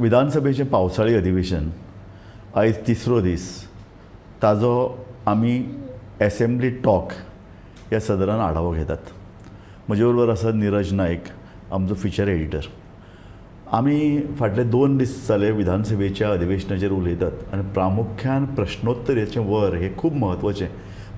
विधानसभेचें पावसाळी अधिवेशन आयज तिसरो दीस, ताजो आमी एसेंब्ली टॉक ह्या सदरान आढावो घेतात. म्हजे बरोबर आसा निरज नायक, आमचो फिचर एडिटर. आमी फाटले 2 दीस जाले विधानसभेच्या अधिवेशनाचेर उलयतात आनी प्रामुख्यान प्रश्नोत्तराचें वर हें खूब म्हत्वाचें.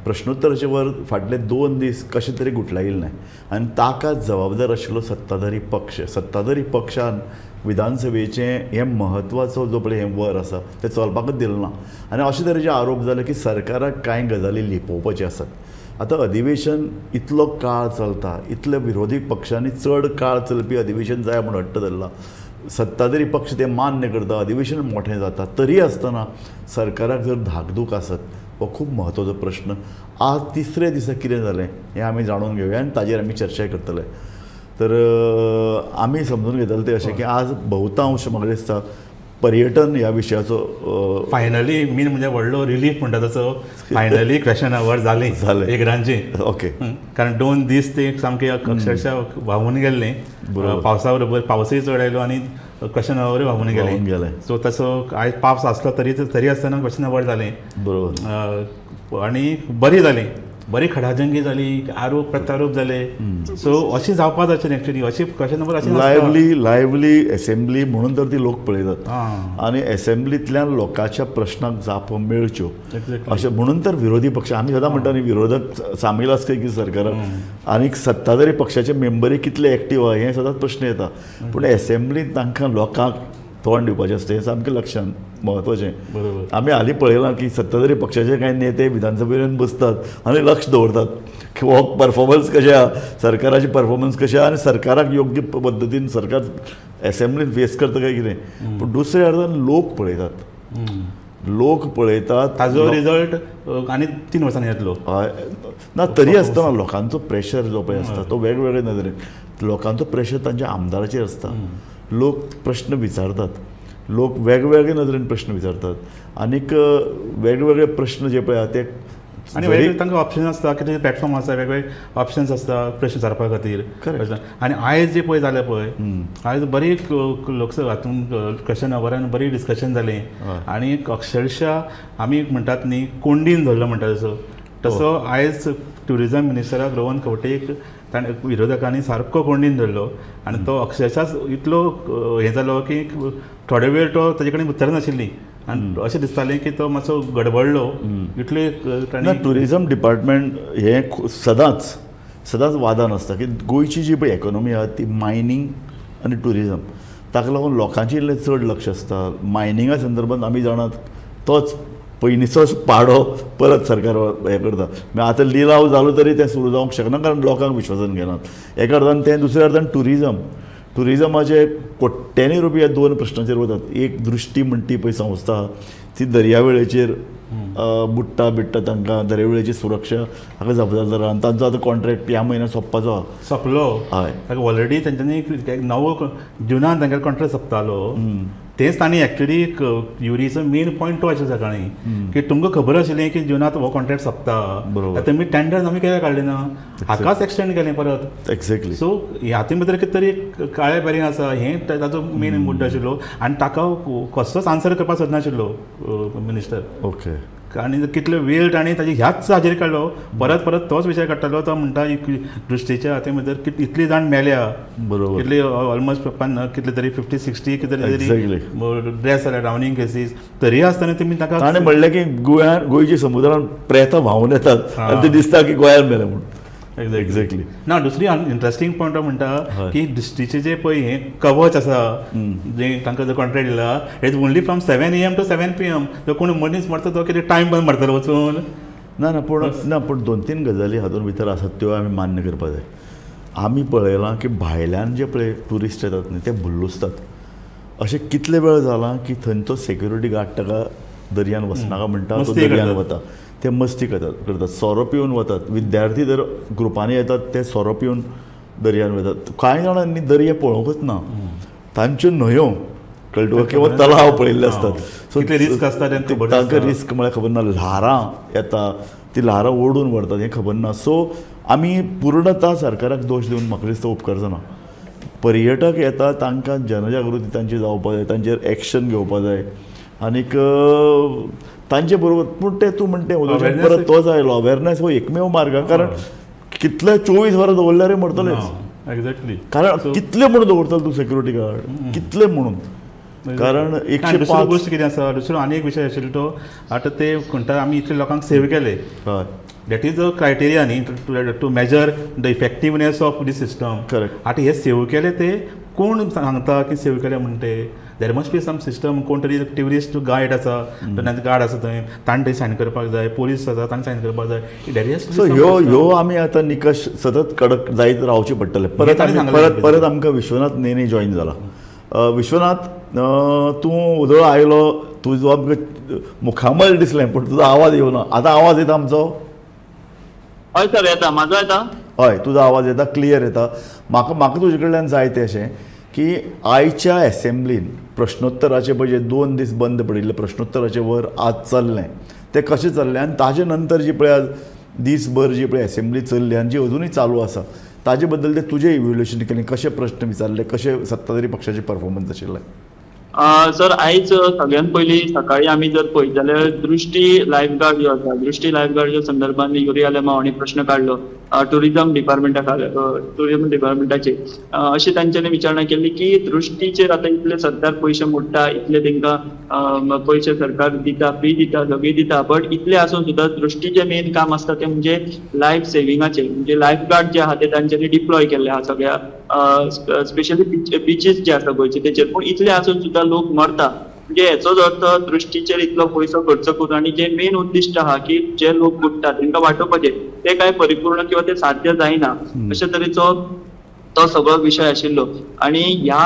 प्रश्नोत्तराचें वर फाटले 2 दीस कशें तरी गुटलायिल्लें आनी ताका जबाबदार आशिल्लो सत्ताधारी पक्ष. सत्ताधारी पक्षान विधानसभेचें हें म्हत्वाचो जो पळय हें वर आसा तें चलपाकूच दिलें ना आनी अशे तरेचे आरोप जाले की सरकाराक कांय गजाली लिपोवपाच्यो आसात. आतां अधिवेशन इतलो काळ चलता, इतले विरोधी पक्षांनी चड काळ चलपी अधिवेशन जाय म्हूण हट्ट धरला, सत्ताधारी पक्ष तें मान्य करता, अधिवेशन मोठें जाता, तरी आसतना सरकाराक जर धाकधूक आसत हो खूब म्हत्वाचो प्रश्न. आज तिसऱ्या दिसा कितें जालें हें आमी जाणून घेवया आनी ताजेर आमी चर्चा करतले. तर आमी समजून घेतले तें अशें की आज बहुतांश म्हाका दिसता पर्यटन ह्या विशयाचो फायनली मेन म्हणजे व्हडलो रिलीफ म्हणटा तसो फायनली क्वेश्चन our जालें जालें एकदांचें. ओके, कारण 2 दीस ते सामके अक्षरशः व्हांवून गेल्ले पावसा बरोबर, पावसूय चड आयलो आनी क्वेश्चन आवरूय व्हांवून गेलें. सो तसो आयज पावस आसलो तरी तरी आसतना क्वेश्चन our जालें. बरोबर, आनी बरी जाली, बरी खडाजंगी जाली, आरोप प्रत्यारोप जाले. सो अशें जावपाक जाय एक्चुअली, अशें क्वेश्चन नंबर अशें लायवली लायवली एसेंब्ली म्हणून तर ती लोक पळयतात आनी एसेंब्लींतल्यान लोकांच्या प्रश्नाक जापो मेळच्यो अशें म्हणून तर विरोधी पक्ष, आमी सदां म्हणटा न्ही विरोधक सामील आसता की सरकाराक आनी सत्ताधारी पक्षाचे मेंबरी कितले एक्टीव आहा हें सदांच प्रश्न येता. पूण एसेंब्लींत तांकां लोकांक तोंड दिवपाचें आसता हें सामकें लक्षांत म्हत्वाचें. आमी हालीं पळयलां की सत्ताधारी पक्षाचे कांय नेते विधानसभेन बसतात आनी लक्ष दवरतात की हो परफॉर्मन्स कशें आहा, सरकाराची परफॉर्मन्स कशें आहा आनी सरकाराक योग्य पद्दतीन सरकार एसेंब्लीन फेस करता काय कितें. पूण दुसऱ्या अर्दान लोक पळयतात, लोक पळयतात ताजो रिजल्ट आनी 3 वर्सांनी येतलो. हय ना, तरी आसतना लोकांचो प्रेशर जो पळय आसता तो वेगवेगळे नदरेन, लोकांचो प्रेशर तांच्या आमदाराचेर आसता. लोक प्रश्न विचारतात, लोक वेगवेगळे नदरेन प्रश्न विचारतात आनीक वेगवेगळे प्रश्न जे पळय आहा ते आनी वेगवेगळे तांकां ऑप्शन आसता, कितें प्लॅटफॉर्म आसता, वेगवेगळे ऑप्शन्स आसता प्रश्न विचारपा खातीर. आनी आयज जे पळय जालें पळय, आयज बरी लोकसभा हातून क्वेश्चन आवरान बरी डिस्कशन जालें आनी अक्षरशः आमी म्हणटात न्ही कोंडीन धरलो म्हणटा तसो तसो आयज ट्युरिजम मिनिस्टराक रोहन खंवटेक ताणें विरोधकांनी सारको कोंडीन धरलो आनी तो अक्षरशः इतलो हें जालो की थोडे वेळ तो ताजे कडेन उतरां नाशिल्लीं आनी अशें दिसतालें की तो मातसो गडबडलो इतले. ना, ट्युरिजम डिपार्टमेंट हें सदांच सदांच वादान आसता की गोंयची जी पळय इकॉनॉमी आहा ती मायनींग आनी ट्युरिजम, ताका लागून लोकांचें इल्लें चड लक्ष आसता. मायनिंगा संदर्भात आमी जाणात तोच पयलींचोच पाडो परत सरकार हें करता. मागीर आतां लिलाव जालो तरी तें सुरू जावंक शकना कारण लोकांक विश्वासान घेनात. एका अर्दान तें, दुसऱ्या अर्दान ट्युरिजम. ट्युरिजमाचे कोट्यांनी रुपया 2 प्रश्नाचेर वतात. एक दृश्टी म्हणटी पळय संस्था ती दर्यावेळेचेर बुडटा बिडटा, तांकां दर्यावेळेची सुरक्षा हाका जबाबदार आनी तांचो आतां कॉन्ट्रॅक्ट ह्या म्हयन्याक सोंपपाचो आहा. सोंपलो. हय, ताका ऑलरेडी तेंच्यांनी 9 जुनान तांकां कॉन्ट्रॅक्ट सोंपतालो. तेच तांणी एक्चुअली युरीचो मेन पॉयंट तो आशिल्लो सकाळीं की तुमकां खबर आशिल्लें की जुनांत हो कॉन्ट्रॅक्ट सोंपता, तुमी टेंडर आमी कित्याक काडलें ना, हाकाच एक्सटेंड केलें परत. एक्झॅक्टली. सो हातूंत भितर कितें तरी काळें बेरें आसा हें ताजो मेन मुद्दो आशिल्लो आनी ताका कसलोच आन्सर करपाक सोदनाशिल्लो मिनिस्टर. ओके, आनी कितलो वेळ ताणें ताजे ह्याच हाजेर काडलो, परत परत तोच विशय काडटालो. तो म्हणटा दृश्टीच्या हाती भितर इतली जाण मेल्या, बरोबर, कितले ऑलमोस्ट कितले तरी 50-60 कितले तरी ड्रेस जाल्या ड्रावनींग केसीस, तरी आसतना तुमी ताका ताणें म्हणलें की गोंयान गोंयच्या समुद्रान प्रेतां व्हांवून येतात आनी ते दिसता की गोंयान मेले म्हूण. एक्झॅक्टली. ना, दुसरी इंट्रस्टींग पॉयंट म्हणटा की दृश्टीचें जें पळय हें कवच आसा जें तांकां जो कॉन्ट्रॅक्ट दिला, it's only from 7 AM to 7 PM. जो कोण मनीस मरता तो कितें टायम बंद मरतलो वचून. ना ना, पूण ना, पूण 2-3 गजाली हातूंत भितर आसात त्यो आमी मान्य करपाक जाय. आमी पळयलां की भायल्यान जे पळय ट्युरिस्ट येतात न्ही ते भुल्लुसतात. अशें कितले वेळ जालां की थंयचो सेक्युरिटी गार्ड ताका दर्यान वचनाका म्हणटा, तो दर्यान वता, ते मस्ती करतात, सोरो पिवन वतात. विद्यार्थी जर ग्रुपांनी येतात ते सोरो पिवन दर्यान वतात. कांय जाणांनी दर्या पळोवंकच ना, तांच्यो न्हंयो कळटा किंवा तलाव पळयल्ले आसतात. सो रिस्क आसता तांकां, रिस्क म्हळ्यार खबर ना, ल्हारां येता ती ल्हारां ओडून व्हरतात हें खबर ना. सो आमी पूर्णता सरकाराक दोश दिवन म्हाका दिसता उपकारचो ना. पर्यटक येता तांकां जनजागृती तांची जावपा जाय, तांचेर एक्शन घेवपा जाय आनीक तांचे बरोबर. पूण तें तूं म्हणटे परत तोच आयलो अवेरनेस हो एकमेव मार्ग, कारण कितले 24 वरां दवरल्यारय मरतलेच. एक्झॅक्टली, कारण कितले म्हणून दवरतलो तूं सेक्युरिटी गार्ड, कितले म्हणून, कारण 105 गोश्ट कितें आसा. दुसरो आनी एक विशय आशिल्लो तो आतां ते म्हणटा आमी इतले लोकांक सेव केले, that is a criteria न्ही to measure the effectiveness of the system. Correct. आतां हे सेव केले ते कोण सांगता की सेव केले म्हण ते, there must be some system, कोण तरी ट्युरिस्ट गायड आसा, गार्ड आसा थंय, ताणें थंय सायन करपाक जाय, पोलीस आसा ताणें सायन करपाक जाय. There is so ह्यो ह्यो आमी आतां निकश सतत कडक जायत रावचे पडटले. परत परत परत आमकां विश्वनाथ नेने जॉईन जाला. विश्वनाथ, तूं उदळ आयलो, तुजो आमकां मुखामल दिसलें पूण तुजो आवाज येवना. आतां आवाज येता आमचो? हय सर येता, म्हाजो येता? हय, तुजो आवाज येता, क्लियर येता. म्हाका म्हाका तुजे कडल्यान जाय तें अशें की आयच्या एसेंब्लीन प्रश्नोत्तराचे पळय जे 2 दीस बंद पडिल्ले प्रश्नोत्तराचे वर आज चल्लें तें कशें चल्लें आनी ताजे नंतर जी पळय आज दीसभर जी पळय एसेंब्ली चल्ली आनी जी अजुनूय चालू आसा ताजे बद्दल ते तुजें इव्हॅल्युएशन केलें, कशे प्रश्न विचारले, कशें सत्ताधारी पक्षाचें परफॉर्मन्स आशिल्लें? सर आयज सगळ्यात पयलीं सकाळी आमी जर पळयत जाल्यार दृष्टी लायफ गार्ड जो आसा, दृष्टी लायफ गार्डच्या संदर्भात युरी आलेमाव हांणी प्रश्न काडलो टुरिजम डिपार्टमेंटा टुरिजम डिपार्टमेंटाचेर. अशें तांच्यांनी विचारणा केल्ली की दृष्टीचेर आतां इतले सरकार पयशे मोडटा, इतले तांकां पयशे सरकार दिता, फ्री दिता, सगळी दिता, बट इतले आसून सुद्दां दृष्टीचें मेन काम आसता तें म्हणजे लायफ सेविंगाचें, म्हणजे लायफ गार्ड जे आहा ते तांच्यांनी डिप्लॉय केल्ले आहा सगळ्या स्पेशली बिचीस जे आसा गोंयचे तेचेर. पूण इतले आसून सुद्दां लोक मरता, म्हणजे हेचोच अर्थ दृष्टीचेर इतलो पयसो खर्च करून आनी जे मेन उद्दिश्ट आहा की जे लोक बुडटा तांकां वाटोवपाचें ते काय परिपूर्ण किंवा ते साध्य जायना अशे तरेचो तो सगळो विशय आशिल्लो. आनी ह्या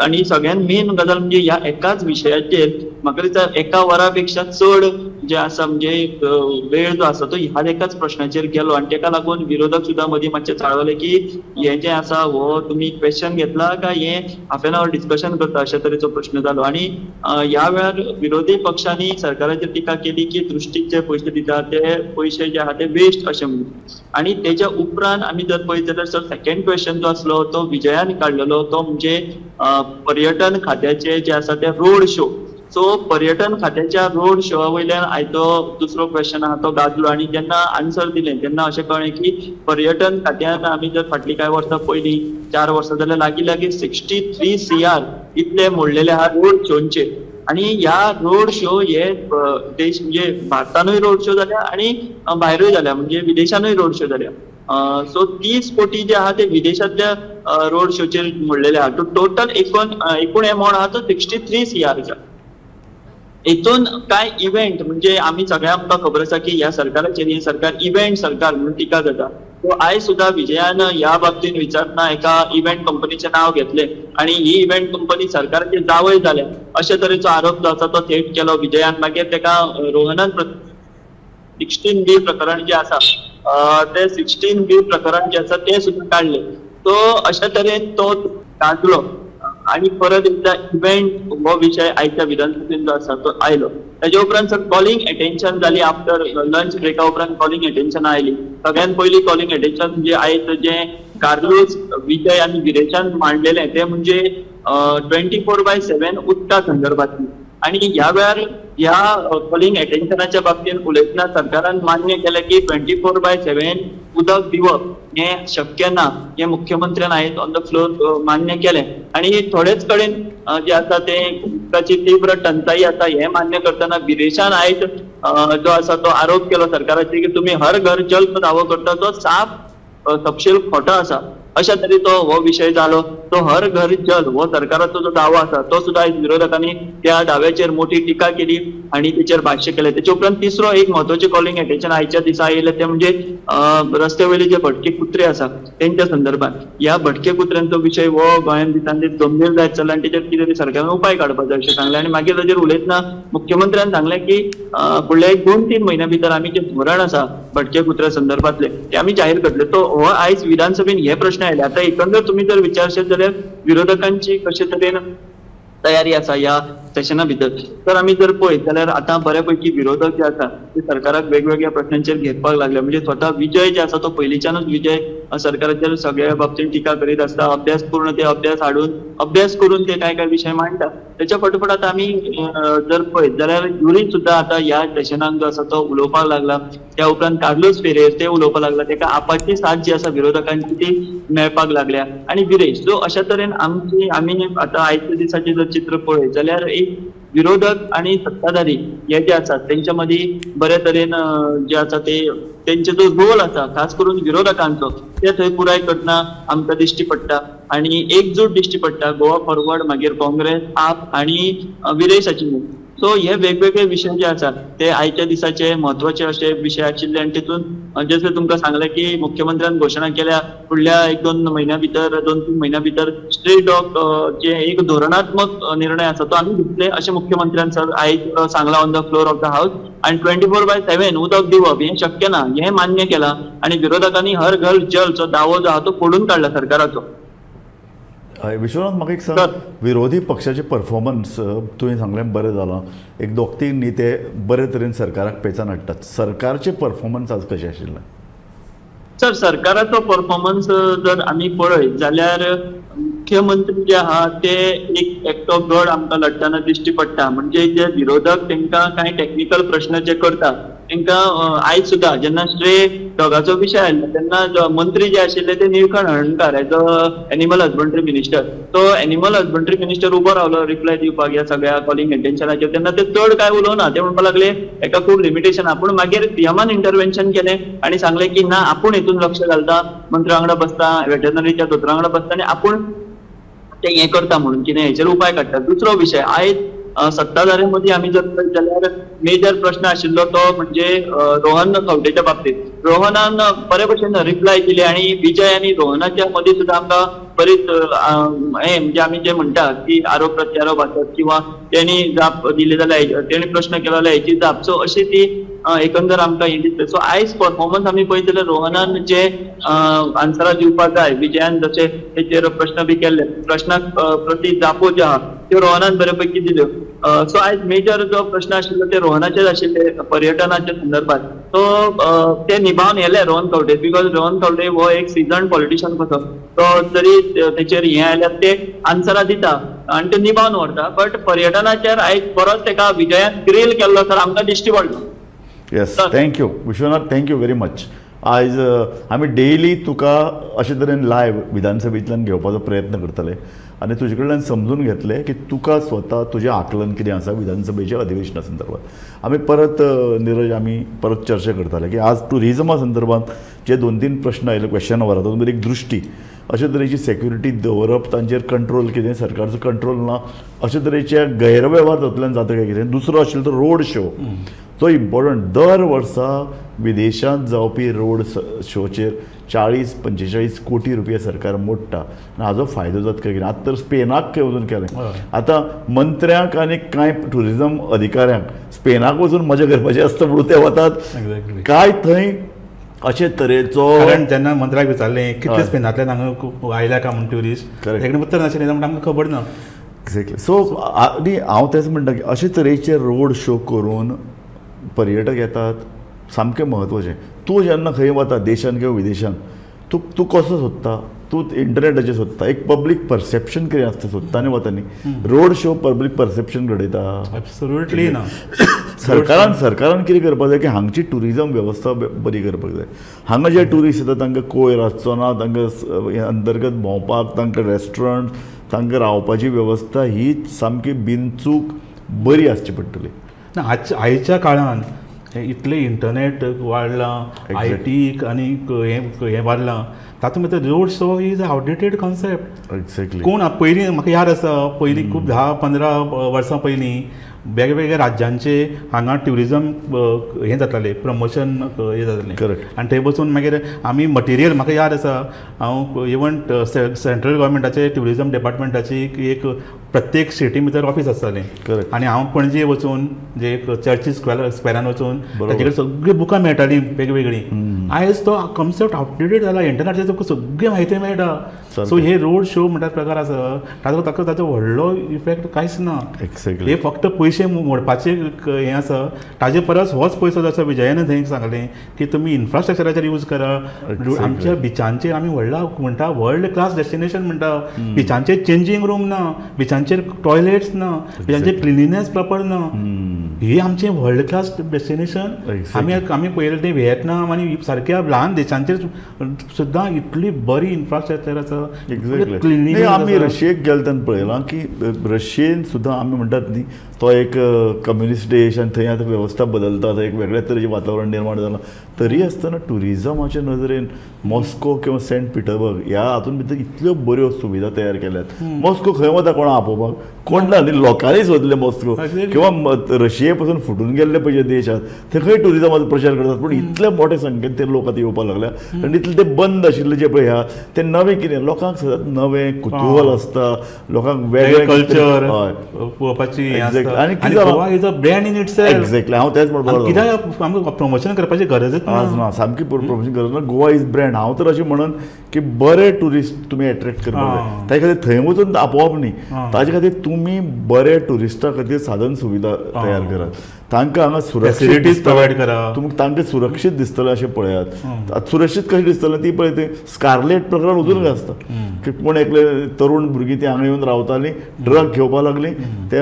आनी सगळ्यात मेन गजाल म्हणजे ह्या एकाच विशयाचेर म्हाका दिसता एका वरा पेक्षा चड जे आसा म्हणजे वेळ जो आसा तो ह्या एकाच प्रश्नाचेर गेलो आनी तेका लागून विरोधक सुद्दां मदीं मातशे चाळवले की हें जें आसा हो तुमी क्वेश्चन घेतला काय हें हाफ एन our discussion करता अशे तरेचो प्रश्न जालो. आनी ह्या वेळार विरोधी पक्षांनी सरकाराचेर टिका केली की दृश्टीक जे पयशे दिता ते पयशे जे आहा ते वेस्ट अशें म्हणून. आनी तेच्या उपरांत आमी जर पळयत जाल्यार सर सेकंड क्वेश्चन जो आसलो तो विजयान काडलेलो तो म्हणजे पर्यटन खात्याचे जे आसा ते रोड शो. सो पर्यटन खात्याच्या रोड शोआ वयल्यान आयचो दुसरो क्वेश्चन आहा तो गाजलो आनी जेन्ना आन्सर दिलें तेन्ना अशें कळ्ळें की पर्यटन खात्यान आमी जर फाटलीं कांय वर्सां पयलीं 4 वर्सां जाल्यार लागीं लागीं 63 CR इतले मोडलेले आहा रोड शोंचेर. आनी ह्या रोड शो हे देश म्हणजे भारतानूय रोड शो जाल्या आनी भायरूय जाल्या, म्हणजे विदेशानूय रोड शो जाल्या. सो 30 कोटी जे आहा ते विदेशांतल्या रोड शोचेर मोडलेले आहा. टोटल एकूण एमावंट आहा तो 63 CR. हेतून कांय इव्हेंट म्हणजे आमी सगळ्या आमकां खबर आसा की ह्या सरकाराचेर हें सरकार इव्हेंट सरकार म्हणून टिका जाता. सो आयज सुद्दां विजयान ह्या बाबतीन विचारतना एका इव्हेंट कंपनीचें नांव घेतलें आनी ही इव्हेंट कंपनी सरकाराचे जावय जाल्या अशे तरेचो आरोप जो आसा तो थेट केलो विजयान. मागीर तेका रोहनान 16B प्रकरण जें आसा ते 16B प्रकरण जें आसा तें सुद्दां काडलें. सो अशे तरेन तो गाजलो आनी परत एकदां इव्हेंट हो विशय आयच्या विधानसभेन जो आसा तो आयलो. ताजे उपरांत सर कॉलिंग एटेन्शन जाली, आफ्टर लंच ब्रेका उपरांत कॉलिंग एटेन्शन आयली. सगळ्यात पयलीं कॉलिंग एटेन्शन म्हणजे आयज जें कार्लूस विजय आनी विरेशान मांडलेलें तें म्हणजे 24/7 उदका संदर्भांतली. आनी ह्या वेळार ह्या कॉलिंग एटेन्शनाच्या बाबतींत उलयतना सरकारान मान्य केलें की 24/7 उदक दिवप हें शक्य ना हें मुख्यमंत्र्यान आयज ऑन the floor मान्य केलें. आनी थोडेच कडेन जे आसा तें उदकाची तीव्र टंचाई आसा हें मान्य करतना विदेशान आयज जो आसा तो आरोप केलो सरकाराचेर की तुमी हर घर जल दावो करता तो साफ तपशील खोटो आसा अशा तरेचो हो विशय जालो. तो हर घर जल हो सरकाराचो जो दावो आसा तो सुद्दां आयज विरोधकांनी त्या दाव्याचेर मोठी टिका केली आनी तेचेर भाश्य केलें. तेचे उपरांत तिसरो एक म्हत्वाचें कॉलिंग एटेन्शन आयच्या दिसा आयिल्लें तें म्हणजे रस्ते वयले जे भटके कुत्रे आसा तेंच्या संदर्भात. ह्या भटके कुत्र्यांचो विशय हो गोंयांत दिसान दीस गंभीर जायत चल्ला आनी तेचेर कितें तरी सरकारान उपाय काडपाक जाय अशें सांगलें. आनी मागीर ताचेर उलयतना मुख्यमंत्र्यान सांगलें की फुडल्या एक 2-3 म्हयन्या भितर आमी जें धोरण आसा भटके कुत्र्या संदर्भातलें तें आमी जाहीर करतले. तो हो आयज विधानसभेन हे प्रश्न आयले. आतां एकंदर तुमी जर विचारशात जाल्यार विरोधकांची कशे तरेन तयारी आसा ह्या सेशना भितर. तर आमी जर पळयत जाल्यार आतां बऱ्यापैकी विरोधक जे आसा ते सरकाराक वेगवेगळ्या प्रश्नांचेर घेवपाक लागले. म्हणजे स्वता विजय जे आसा तो पयलींच्यानूच विजय सरकाराचेर सगळ्या बाबतीन टिका करीत आसता, अभ्यास पूर्ण ते अभ्यास हाडून अभ्यास करून ते कांय कांय विशय मांडटा. त्याच्या फाटोफाट आतां आमी जर पळयत जाल्यार युरी सुद्दां आतां ह्या सेशनाक जो आसा तो उलोवपाक लागला. त्या उपरांत कार्लोस फेरेर ते उलोवपाक लागला, तेका आपाची साथ जी आसा विरोधकांची ती मेळपाक लागल्या. आनी विरेश सो अशा तरेन आमची आमी आतां आयच्या दिसाचें जर चित्र पळयत जाल्यार एक विरोधक आणि सत्ताधारी हे जे आसात तेंच्या मदीं बरे तरेन जे आसा ते तेंचे जो रोल आसा खास करून विरोधकांचो ते थंय पुराय करतना आमकां दिश्टी पडटा आनी एकजूट दिश्टी पडटा. गोवा फॉरवर्ड, मागीर काँग्रेस, आप आनी विरेशाची. सो हे वेगवेगळे विशय जे आसात ते आयच्या दिसाचे म्हत्वाचे अशे विशय आशिल्ले आनी तितून जशें तुमकां सांगलें की मुख्यमंत्र्यान घोशणा केल्या फुडल्या 1-2 म्हयन्या भितर 2-3 म्हयन्या भितर स्ट्रे डॉग जे एक धोरणात्मक निर्णय आसा तो आमी घेतले अशें मुख्यमंत्र्यान सर आयज सांगलां on the floor of the house. आनी 24/7 उदक दिवप हें शक्य ना हें मान्य केलां आनी विरोधकांनी हर घर जलचो दावो जो आहा तो फोडून काडला सरकाराचो. विश्वनाथ, म्हाका एक सांग, विरोधी पक्षाचे परफॉर्मन्स तुवें सांगलें बरें जालां, एक 2-3 नेते बरे तरेन सरकाराक पेचान हाडटात, सरकारचे परफॉर्मन्स आज कशें आशिल्लें? सर, सरकाराचो परफॉर्मन्स जर आमी पळयत जाल्यार मुख्यमंत्री जे आहा ते एक एकटो गड आमकां लढटना दिश्टी पडटा. म्हणजे जे विरोधक तांकां कांय टॅक्निकल प्रश्न जे करता तांकां आयज सुद्दां जेन्ना स्ट्रे डॉगाचो विशय आयलो तेन्ना मंत्री जे आशिल्ले ते Nilkanth Halarnkar as a animal husbandry minister, तो एनिमल हजबंड्री मिनिस्टर उबो रावलो रिप्लाय दिवपाक ह्या सगळ्या कॉलिंग अटेन्शनाचेर, तेन्ना ते चड कांय उलोवना, ते म्हणपाक लागले एका खूब लिमिटेशन. आपूण मागीर सीएमान इंटरवेन्शन केलें आनी सांगलें की ना, आपूण हितून लक्ष घालता, मंत्र्या वांगडा बसता, वेटरनरीच्या दोतोरा वांगडा बसता आनी आपूण ते हें करता म्हणून कितें हेचेर उपाय काडटा. दुसरो विशय आयज सत्ताधाऱ्यां मदीं आमी जर पळयत जाल्यार मेजर प्रश्न आशिल्लो तो म्हणजे रोहन खंवटेच्या बाबतीत. रोहनान बरे भशेन रिप्लाय दिली आनी विजय आनी रोहनाच्या मदीं सुद्दां आमकां बरीच हें म्हणजे आमी जे म्हणटा की आरोप प्रत्यारोप आसत किंवा तेणी जाप दिली जाल्यार तेणी प्रश्न केलो जाल्यार हेची जाप, सो अशी ती एकंदर आमकां हें दिसता. सो आयज परफॉर्मन्स आमी पळयत जाल्यार रोहनान जे आन्सरां दिवपाक जाय, विजयान जशे तेचेर प्रश्न बी केल्ले, प्रश्नाक प्रति जापो ज्यो आहा त्यो रोहनान बरे पैकी दिल्यो. सो आयज मेजर जो प्रश्न आशिल्लो ते रोहनाचेच आशिल्ले पर्यटनाच्या संदर्भात, सो ते निभावन येले Rohan Khaunte, because Rohan Khaunte हो एक सिजन पॉलिटिशियन कसो, तो जरी तेचेर हें आयल्यार ते आन्सरां दिता आनी ते निभावन व्हरता. बट पर्यटनाचेर आयज बरोच तेका विजयान ग्रील केल्लो सर आमकां दिश्टी पडलो. Yes, thank you Vishwanath, thank you very much. आयज आमी डेली तुका अशे तरेन लायव्ह विधानसभेंतल्यान घेवपाचो प्रयत्न करतले आनी तुजे कडल्यान समजून घेतले की तुका स्वता तुजें आकलन कितें आसा विधानसभेच्या अधिवेशना संदर्भात. आमी परत निरज, आमी परत चर्चा करताले की आज टुरिजमा संदर्भात जे 2-3 प्रश्न आयले क्वेश्चन अवरात, तातूंत एक दृश्टी अशे तरेची सेक्युरिटी दवरप, तांचेर कंट्रोल कितें, सरकारचो कंट्रोल ना, अशे तरेचे गैरवेव्हार तातूंतल्यान जाता काय कितें. दुसरो आशिल्लो तो रोड शो, तो इम्पॉर्टंट. दर वर्सा विदेशांत जावपी रोड शोचेर 40-45 कोटी रुपया सरकार मोडटा आनी हाजो फायदो जाता काय कितें. आतां तर स्पेनाक खंय वचून केलें, आतां मंत्र्यांक आनी कांय ट्युरिजम अधिकाऱ्यांक स्पेनाक वचून मजा करपाची आसता म्हणून ते वतात काय थंय अशे तरेचो. कारण जेन्ना मंत्र्याक विचारलें कितले स्पेनांतल्यान हांगा आयल्या काय म्हूण ट्युरिस्ट, तेणें उत्तर नाशिल्लें म्हणून आमकां खबर ना. एक्झॅक्टली. सो आनी हांव तेंच म्हणटा की अशे तरेचे रोड शो करून पर्यटक येतात, सामकें म्हत्वाचें. तूं जेन्ना खंय वता देशान किंवा विदेशान, तूं तूं कसो सोदता, तूं इंटरनेटाचेर सोदता, एक पब्लीक परसेप्शन कितें आसता सोदता आनी वता न्ही. रोड शो पब्लीक परसेप्शन घडयता. एब्सोल्युटली ना. सरकारान सरकारान कितें करपाक जाय की हांगची ट्युरिजम वेवस्था बरी करपाक जाय. हांगा जे ट्युरिस्ट येता तांकां कोयर आसचो ना, तांकां अंतर्गत भोंवपाक, तांकां रेस्टॉरंट, तांकां रावपाची वेवस्था ही सामकी बिनचूक बरी आसची पडटली. ना, आयच्या काळान इतलें इंटरनेट वाडलां, I T आनी हें वाडलां, तातूंत भितर road show is outdated concept. Exactly. कोण पयलीं म्हाका याद आसा, पयलीं खूब 10-15 वर्सां पयलीं वेगवेगळ्या राज्यांचे हांगा ट्युरिजम हें जातालें, प्रमोशन हें जातालें. करेक्ट. आनी थंय बसून मागीर आमी मटेरियल, म्हाका याद आसा हांव इवन सेंट्रल गव्हर्मेंटाचे ट्युरिजम डिपार्टमेंटाची एक प्रत्येक स्टेटी भितर ऑफीस आसतालें. करेक्ट. आनी हांव पणजे वचून जे एक चर्चीस स्क्वेरान वचून ताचे कडेन सगळीं बुकां मेळटालीं वेगवेगळीं. आयज तो कॉन्सेप्ट आवटडेटेड जाला, इंटरनेटाचेर तुका सगळी म्हायती मेळटा. सो हे रोड शो म्हणटा प्रकार आसा ताजो ताका ताजो व्हडलो इफेक्ट कांयच ना. एक्झॅक्टली हे फक्त पयशे मोडपाचे हें आसा. ताजे परस होच पयसो जसो विजयान थंय सांगलें की तुमी इन्फ्रास्ट्रक्चराचेर यूज करा. आमच्या बिचांचेर आमी व्हडला म्हणटा वर्ल्ड क्लास डेस्टिनेशन म्हणटा, बिचांचेर चेंजींग रूम ना, बिचांचेर टॉयलेट्स ना, बिचांचेर क्लिनिनेस प्रॉपर ना. ही आमचें वर्ल्ड क्लास डेस्टिनेशन. आमी आमी पळयलें तें व्हिएतनाम आनी सारक्या ल्हान देशांचेर सुद्दां इतली बरी इन्फ्रास्ट्रक्चर आसा. एक्झॅक्टली आमी रशियेक गेले तेन्ना पळयलां की रशियेन सुद्दां आमी म्हणटात न्ही तो एक कम्युनिस्ट देश आनी थंय आतां वेवस्था बदलता, थंय एक वेगळ्या तरेचें वातावरण निर्माण जालां. तरी आसतना ट्युरिजमाच्या नदरेन मॉस्को किंवा सेंट पिटर्सबर्ग ह्या हातून भितर इतल्यो बऱ्यो सुविधा तयार केल्यात. मॉस्को खंय वता कोणा आपोवपाक कोण ना न्ही, लोकांनी सोदलें मॉस्को किंवा रशिये पासून फुटून गेल्ले पळय जे देश आसात ते खंय ट्युरिजमाचो प्रचार करतात. पूण इतले मोठे संख्येन ते लोक आतां येवपाक लागल्या आनी इतले ते बंद आशिल्ले जे पळय आहा ते नवें कितें लोकांक सदांच नवें कुतूहल आसता, लोकांक वेगळें कल्चर पळोवपाची. आनी Goa is a brand in itself. Exactly हांव तेंच म्हणपाक कित्याक आमकां प्रमोशन करपाची गरजच ना, सामकी प्रमोशन गरज ना. Goa is brand. हांव तर अशें म्हणून की बरे ट्युरिस्ट तुमी एट्रॅक्ट करपाक जाय, ताजे खातीर थंय वचून आपोवप न्ही, ताजे खातीर तुमी बरे ट्युरिस्टा खातीर साधन सुविधा तयार करात, तांकां हांगा सुरक्षीत प्रोवायड करा, तुमकां तांकां सुरक्षीत दिसतलें अशें पळयात. सुरक्षीत कशें दिसतलें ती पळय, तें स्कारलेट प्रकरण अजून आसता की कोण एकले तरुण भुरगीं ती हांगा येवन रावतालीं, ड्रग घेवपाक लागलीं, ते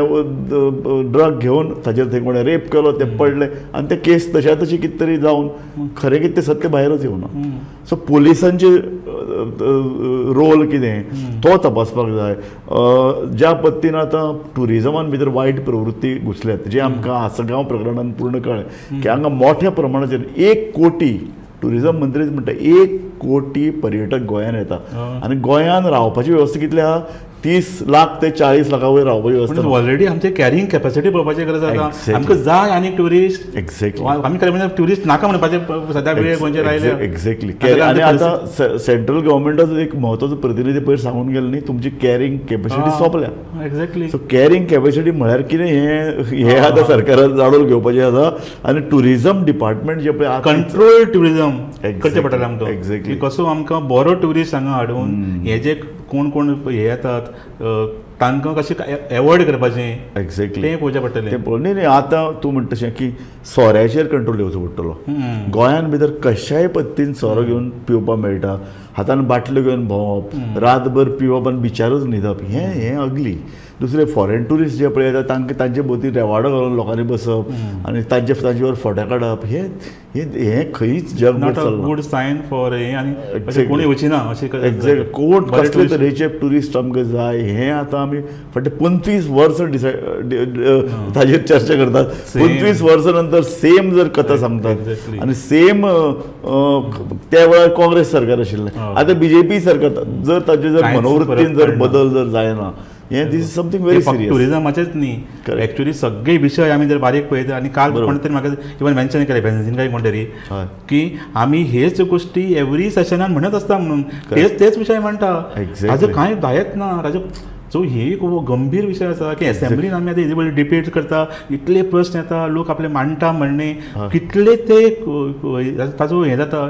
ड्रग घेवन ताजेर थंय कोणें रेप केलो, ते पडले आनी ते केस तशा तशी कितें तरी जावन खरें कितें तें सत्य भायरच येवना. सो पुलिसांचे रोल कितें तो तपासपाक जाय. ज्या पद्दतीन आतां ट्युरिजमान भितर वायट प्रवृत्ती घुसल्यात जे आमकां आसगांव प्रकरणान पूर्ण कळ्ळें की हांगा मोठ्या प्रमाणाचेर 1 कोटी ट्युरिजम मंत्रीच म्हणटा 1 कोटी पर्यटक गोंयान येता आनी गोंयान रावपाची वेवस्था कितली आहा, 30 लाख ते 40 लाखा वयर रावपाची वेवस्था. ऑलरेडी आमचे कॅरिंग कॅपॅसिटी पळोवपाची गरज आसा. आमकां जाय आनी ट्युरिस्ट. एक्झॅक्टली आमी खरें म्हणजे ट्युरिस्ट नाका म्हणपाचें सद्या वेळ गोंयचेर आयले. एक्झॅक्टली आनी आतां सेंट्रल गव्हर्मेंटाचो एक म्हत्वाचो प्रतिनिधी पयर सांगून गेलो न्ही, तुमची कॅरिंग कॅपॅसिटी सोंपल्या. एक्झॅक्टली सो कॅरिंग कॅपॅसिटी म्हळ्यार कितें हें आतां सरकारान जाणून घेवपाचें आसा. आनी ट्युरिजम डिपार्टमेंट जें पळय कंट्रोल ट्युरिजम करचें पडटलें आमकां. एक्झॅक्टली कसो आमकां बरो ट्युरिस्ट हांगा हाडून हे जे कोण कोण हे येतात तांकां कशें एवॉयड करपाचें. एक्झॅक्टली तें पळोवचें पडटलें. तें पळोवन न्ही आतां तूं म्हणटा तशें की सोऱ्याचेर कंट्रोल येवचो पडटलो. गोंयान भितर कशाय पद्दतीन सोरो घेवन पिवपाक मेळटा, हातान बाटल्यो घेवन भोंवप, रातभर पिवप आनी बिचारूच न्हिदप हें हें अगली. दुसरे फॉरेन ट्युरिस्ट जे पळय येता तांकां तांचे भोंवती रेवाडो घालून लोकांनी बसप आनी तांचे तांचेवर फोटे काडप हें हें खंयच जग गुड सायन फॉर हें. आनी कोण येवची ना अशें. एक्झॅक्ट कोण कसले तरेचे ट्युरिस्ट आमकां जाय हें आतां आमी फाटले 25 वर्सां डिसायड ताजेर चर्चा करतात. 25 वर्सां नंतर सेम जर कथा सांगतात आनी सेम त्या वेळार काँग्रेस सरकार आशिल्लें, आतां बीजेपी सरकार, जर ताजे जर मनोवृत्तीन जर बदल जर जायना हें this is something very serious. टुरिजमाचेच न्ही एक्चुअली सगळे विशय आमी जर बारीक पळयता. आनी काल कोण तरी म्हाका इवन मेन्शन केलें बेन्झीन काय कोण तरी की आमी हेच गोश्टी एवरी सेशनान म्हणत आसता म्हणून तेच तेच विशय म्हणटा, ताजो कांय जायत ना. ताजो सो ही एक गंभीर विशय आसा की एसेंब्लीन आमी आतां येदी डिबेट करता, इतले प्रश्न येता, लोक आपले मांडटा म्हणणे कितले ते ताजो हें जाता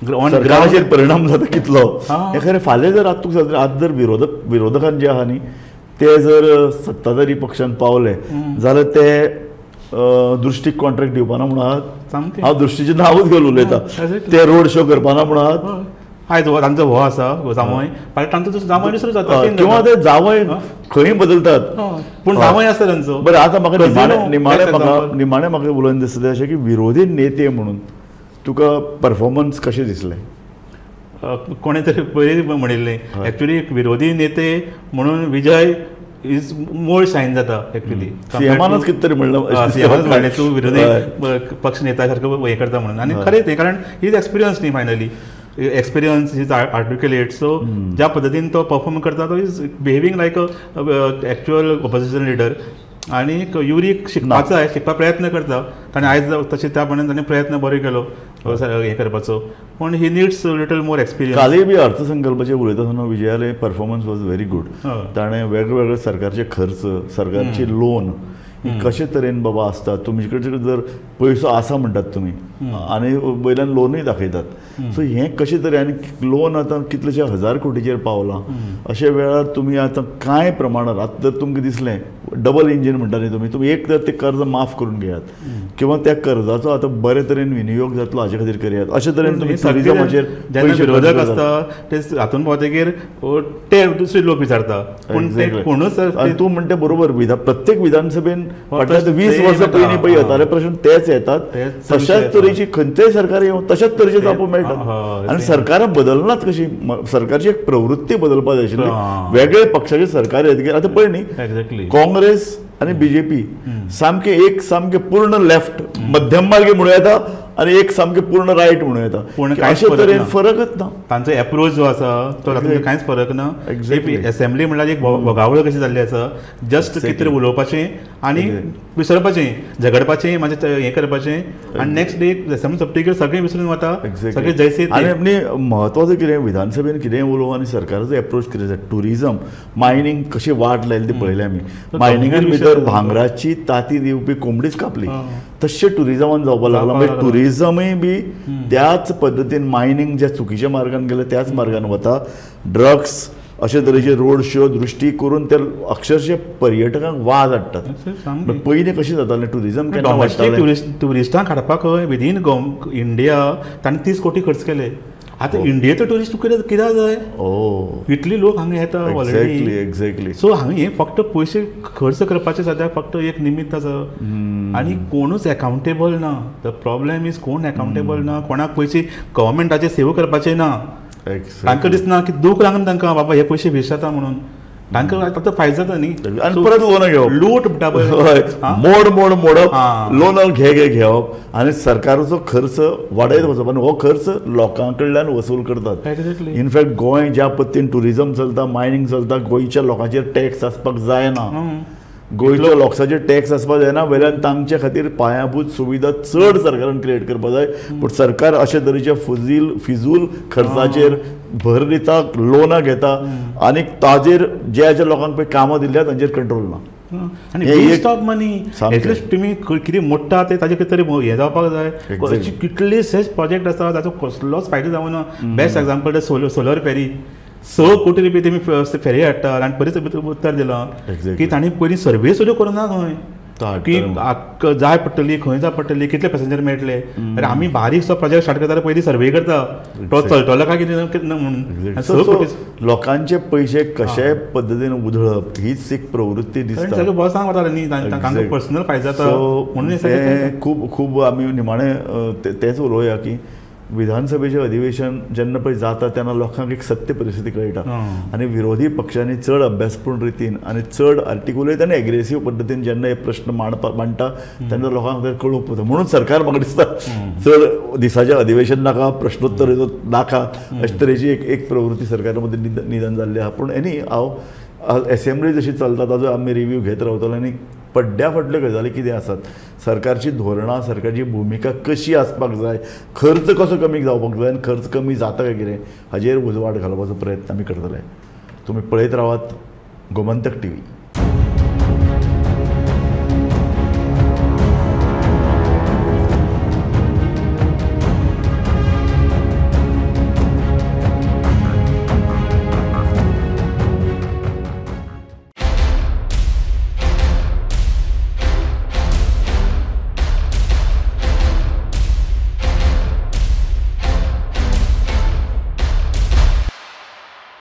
सरकाराचेर परिणाम जाता कितलो हें खरें. फाल्यां जर आतां तुका आतां जर विरोधकान जे आहा न्ही ते जर सत्ताधारी पक्षान पावले जाल्यार ते दृश्टीक कॉन्ट्रॅक्ट दिवपाना म्हूण आहात, हांव दृश्टीचें नांवूच घेवन उलयता, ते रोड शो करपाना म्हूण आहात. आयज तांचो हो आसा जांवय, फाल्यां तांचो जांवय दुसरो जाता किंवा ते जांवय खंय बदलतात पूण जांवय आसता तांचो. बरें आतां म्हाका निमाणें म्हाका उलोवन दिसता अशें की विरोधी नेते म्हणून तुका परफॉर्मन्स कशें दिसलें? कोणें तरी पयलीं म्हणिल्लें एक्चुअली विरोधी नेते म्हणून विजय is more shine जाता एक्चुअली. सीएमानच कितें तरी म्हणलें, सीएमानच म्हणलें तूं विरोधी पक्ष नेता सारको हें करता म्हणून. आनी खरें तें, कारण is experience न्ही finally experience is articulate. So ज्या पद्दतीन तो परफॉर्म करता तो is behaving like a actual opposition leader. आनी युरी शिकपाचो आहे, शिकपाक प्रयत्न करता ताणें आयज तशें त्या प्रमाणे ताणें प्रयत्न बरो केलो हें करपाचो, पूण he needs little more experience. कालय बी अर्थसंकल्पाचेर उलयता आसतना विजयाले परफॉर्मन्स वॉज व्हेरी गूड. ताणें वेगवेगळे सरकारचे खर्च, सरकारची लोन कशे तरेन बाबा आसता, तुमचे कडेन जर पयसो आसा म्हणटात तुमी आनी वयल्यान लोनूय दाखयतात. सो हें कशें तरेन आनी लोन आतां कितलेशे 1000 कोटीचेर पावलां, अशे वेळार तुमी आतां कांय प्रमाणात आतां जर तुमकां दिसलें डबल इंजीन म्हणटा न्ही तुमी, तुमी एक तर तें कर्ज माफ करून घेयात किंवा त्या कर्जाचो आतां बरे तरेन विनियोग जातलो हाजे खातीर करयात. अशे तरेन तुमी टुरिजमाचेर विरोधक आसता ते हातून पावतकीर ते दुसरे लोक विचारता, पूण ते कोणूच. आनी तूं म्हणटा बरोबर, प्रत्येक विधानसभेन फाटल्या 20 वर्सां पयलीं पळय येताले प्रश्न तेच येतात, तशाच तरेची खंयचेय सरकार येवं तशाच तरेचे जापो मेळटात. आनी सरकारां बदलनात कशी, सरकारची एक प्रवृत्ती बदलपाक जाय आशिल्ली. वेगळे पक्षाचे सरकार येतकीर आतां पळय न्ही, काँग्रेस आनी बीजेपी सामके एक सामके पूर्ण लेफ्ट मध्यम मार्गी म्हणूं येता आनी एक सामके पूर्ण रायट म्हणूं येता, अशे तरेन फरकच ना. तांचो एप्रोच जो आसा तो तातूंत कांयच फरक ना. एसेंब्ली म्हणल्यार एक भोगावळ कशी जाल्ली आसा, जस्ट कितें तरी उलोवपाचें आनी विसरपाचें, झगडपाचें, मागीर हें करपाचें आनी नेक्स्ट डे एसेंब्ली सोंपतकीर सगळें विसरून वता, सगळें जैसे. आनी म्हत्वाचें कितें, विधानसभेन कितेंय उलोवं आनी सरकाराचो एप्रोच कितें आसा, टुरिजम मायनींग कशी वाट लायली ती पळयली आमी. मायनिंगान भितर भांगराची ताती दिवपी कोंबडीच कापली, तशें टुरिजमान जावपाक लागलां. म्हणजे टुरिजमूय बी त्याच पद्दतीन मायनींग ज्या चुकीच्या मार्गान गेलें त्याच मार्गान वता. ड्रग्स अशे तरेचे रोड शो दृश्टी करून ते अक्षरशः पर्यटकांक वाज हाडटात. पयलीं कशें जातालें टुरिजम केन्ना वाडटालें, ट्युरिस्टांक हाडपाक विदीन इंडिया तांणी 30 कोटी खर्च केले. आतां इंडियेचो ट्युरिस्ट कित्याक जाय, इतले लोक हांगा येता ऑलरेडी. एक्झॅक्टली. सो हांगा हें फक्त पयशे खर्च करपाचें सद्याक फक्त एक निमित्त आसा आनी कोणूच एकाउंटेबल ना. The problem is कोण एकाउंटेबल ना, कोणाक पयशे गव्हर्मेंटाचे सेव करपाचे ना. तांकां दिसना की दूख लागना तांकां बाबा हे पयशे वेस्ट जाता म्हणून, तांकां आतां फायदो जाता न्ही. आनी परत लोनां घेवप, लूट म्हणटा पळय, मोड मोड मोडप, लोनां घे घे घेवप आनी सरकाराचो खर्च वाडयत वचप आनी हो खर्च लोकां कडल्यान वसूल करतात. इनफॅक्ट गोंय ज्या पद्दतीन टुरिजम चलता, मायनींग चलता, गोंयच्या लोकांचेर टॅक्स आसपाक जायना, गोंयच्या लोकांचेर टॅक्स आसपाक जायना, वयल्यान तांचे खातीर पायाभूत सुविधा चड सरकारान क्रिएट करपाक जाय. पूण सरकार अशे तरेचे फिजूल खर्चाचेर भर दिता, लोनां घेता आनी ताजेर ज्या ज्या लोकांक पळय कामां दिल्या तांचेर कंट्रोल ना. आनी वेस्ट ऑफ मनी, एटलिस्ट तुमी कितें मोडटा ते ताजे कितें तरी हें जावपाक जाय. कितलेशेच प्रोजेक्ट आसा ताचो कसलोच फायदो जावना. बेस्ट एग्जाम्पल ते सोलर फेरी, 6 कोटी रुपये तुमी फेरी हाडटा आनी बरेच उत्तर दिलां की तांणी पयलीं सर्वे सुद्दां करूंक ना खंय, की जाय पडटली, खंय जाय पडटली, कितले पॅसेंजर मेळटले. अरे आमी बारीकसो प्रोजेक्ट स्टार्ट करता पयलीं सर्वे करता तो चलतलो काय कितें म्हणून. लोकांचे पयशे कशे पद्दतीन उधळप हीच एक प्रवृत्ती दिसता. सगळें बॉसांक वताले न्ही, तांकां पर्सनल फायदो जाता म्हणून. खूब खूब आमी निमाणें तेंच उलोवया की विधानसभेचें अधिवेशन जेन्ना पळय जाता तेन्ना लोकांक एक सत्य परिस्थिती कळटा आनी विरोधी पक्षांनी चड अभ्यासपूर्ण रितीन आनी चड आर्टिकुलेट आनी एग्रेसीव पद्दतीन जेन्ना हे प्रश्न मांडटा तेन्ना लोकांक कळूंक पडटा. म्हणून सरकार म्हाका दिसता चड दिसाचें अधिवेशन नाका, प्रश्नोत्तर नाका, अशे तरेची एक एक प्रवृत्ती सरकारा मदीं निदान जाल्ली आसा. पूण एनी हांव एसेंब्ली जशी चलता ताजो आमी रिव्यू घेत रावतले आनी पड्ड्या फाटल्यो गजाली कितें आसात, सरकारची धोरणां, सरकारची भुमिका कशी आसपाक जाय, खर्च कसो कमी जावपाक जाय आनी खर्च कमी जाता काय कितें हाजेर उजवाड घालपाचो प्रयत्न आमी करतले. तुमी पळयत रावात गोमंतक टीव्ही.